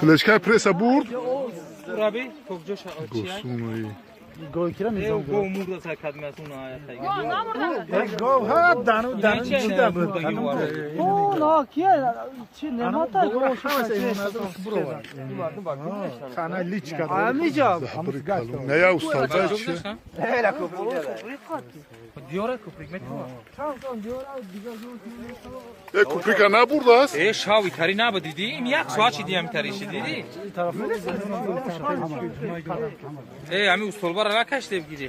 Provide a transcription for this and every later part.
Плечка пресса бурд. Куприка набурдааст? Э, шав итари набуд, дидӣ? Ин як соат шиди ҳам итари шид, дидӣ? Э, ҳами устолбара накаште бигирӣ.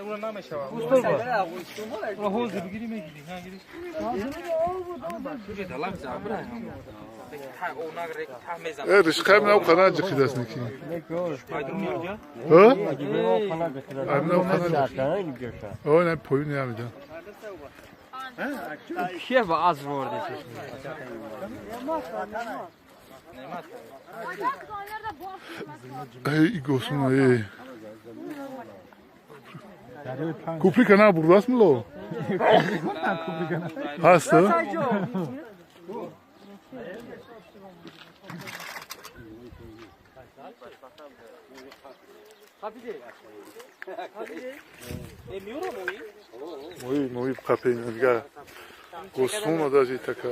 Ура намешава. Ура ҳозир бигирӣ мегирӣ, нагирӣ. Э, ришқаем нав қана ҷиқидаст ники. Ҳа? Нав қана. О, на поюн ямида. Кие ба аз ворди? Эй, госун, эй. Куприка набурдааст мулло? Ҳаст? Мои, мои қапейна дига. Госуна даже така.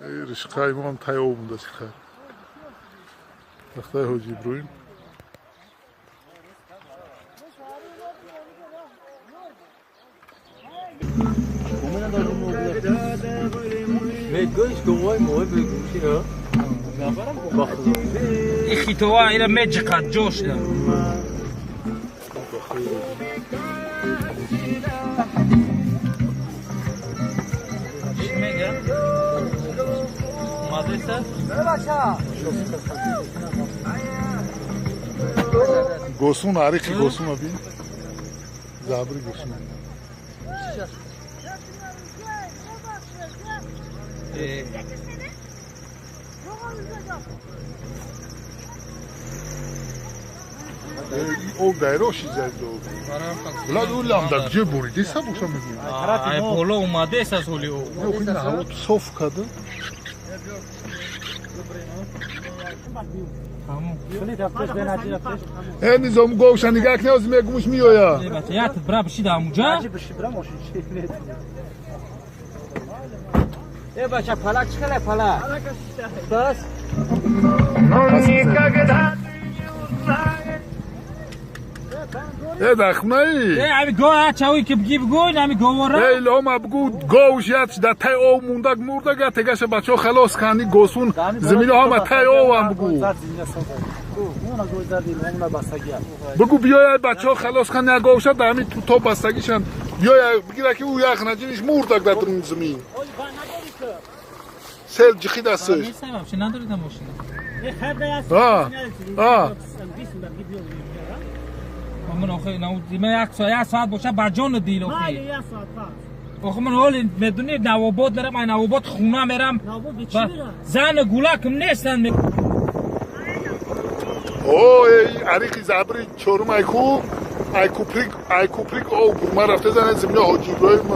Эй, ришқаи мо ҳам тай об мондаст хар. Тахтаи Ҳоҷи Иброҳим. Ин хитова ира меҷиқад ҷошда. Чӣ мега? Мадреса? Госун, ариқи госуна бин. Забри госун. Об дайроши зайдо. Влад улам да где буридиса буша мегӯ. Ай боло омадеса соли о. Ҳаво соф када. Э низом говша нигах не оз мегумуш миоя. Бача, ят бра биши да амуҷа. Э бача, палак чӣ хеле палак? Бас. Э дахмаи. Э ами го чави ки бги бгӯ, ами говора. Э илома бгӯ говш ят да тай ов мундаг мурдаг ят тегаша бачо халос кани госун замино ҳама тай овам бгӯ. Бгӯ биёяд бачо халос кани говша да ами то бастагишан биёя бигира ки ӯ ях наҷиниш мурдаг дар дарун замин. Сел ҷихидастш. А. ман охе ман як соат боша ба ҷон дил охе. Охе ман ҳоли медуни Навобод мерам, ай Навобод хона мерам. Зан гулакм нестан. О, ариқи забри чорум айку, ай куприк, ай куприк об бурма рафта зан замина Ҳоҷи Иброҳим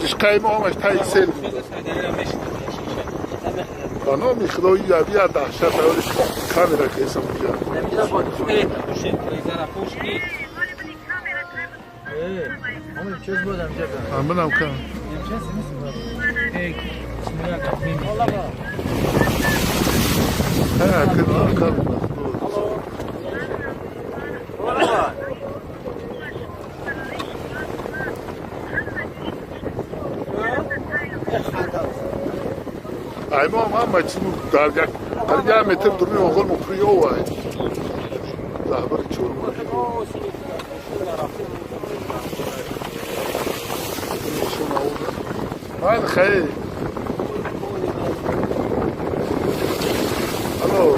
ришқаи мо ҳамаш таи сел. Ба номи Худои яви даҳшат аввалиш камера кесам уҷа. Аминам кам. Ай мо ҳама чизмо дар як қариб як метр дуруни оғол мо пури ов ай. Заҳбари чорум. Ман хейр. Алло.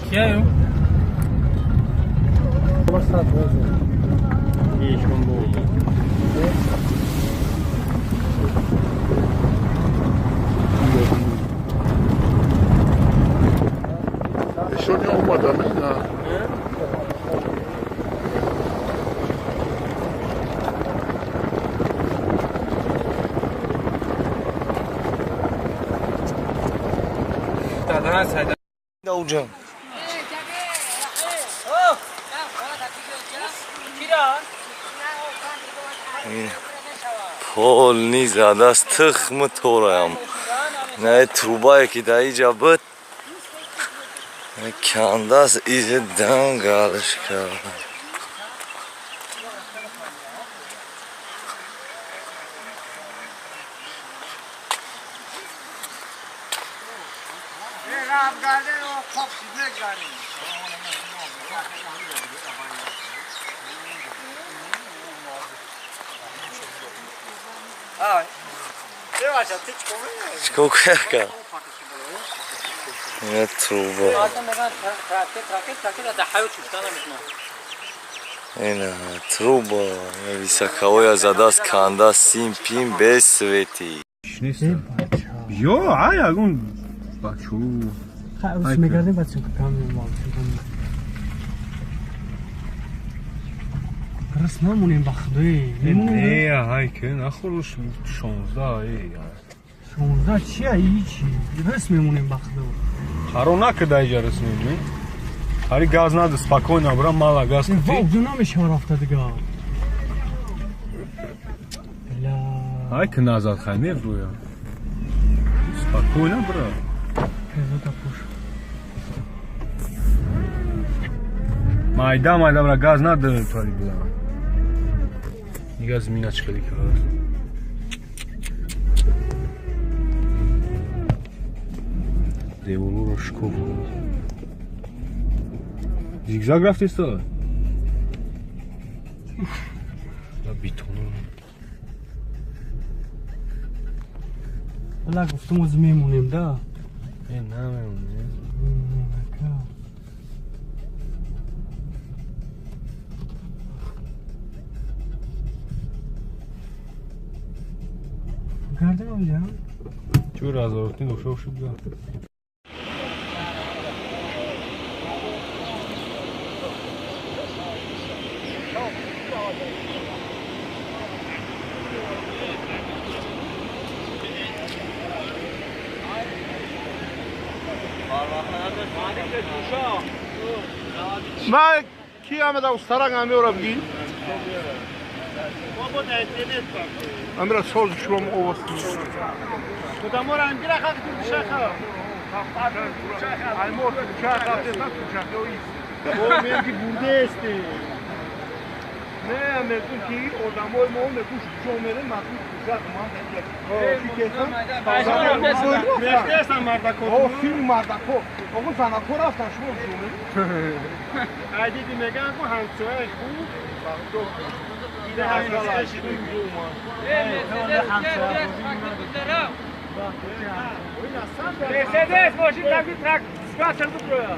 Кияю? Эшон омадам ина. Даужан. Полни задаст тухм тораям. На трубае ки дар иҷа буд кандааст, иҷа дангалш кард. Чикор кард? Ина труба. Ина труба. Високоя задаст кандааст, сим пим без свети. Ё, ай ягон бачу. Хай, мегардем бачу кам Рас намонем ба худои. Не, ай ки нахӯрш 16 ай. 16 чи ай чи? Рас мемонем ба худо. Харо накарда иҷа рас мемонем. Хари газ нада, спокойно бра, мала газ кути. Ва обду намешава рафта дига. Ла. Ай ки назад хай мевруя. Спокойно бра. Кезота пуш. Майда майда бра, газ нада твари бла. Нига змина чӣ хеле ки ҳаст. Деворҳоро шикоф. Зигзаг рафтеста? Бетон. Ла гуфтум оз мемонем да. Э намемонем. Гардем онҷа? Чӯр азоротин дошта шуд да. Ма ки омада устараг амеора бигӣ? Амира соз шулом овоз. Кудамора амгира хақ тушаха. Аймор тушаха теса тушаха оис. О меги бурдесте. Не мегӯм ки одамои мо мегӯш ҷо мерем махсус тушах ман ки кесам. Мештесан мардако. О филм мардако. Оғо занако рафтан шумо ҷо мерем. Ай диди меган ку ҳамсояи хуб. Мерседес мошин такси трак скачер букроя.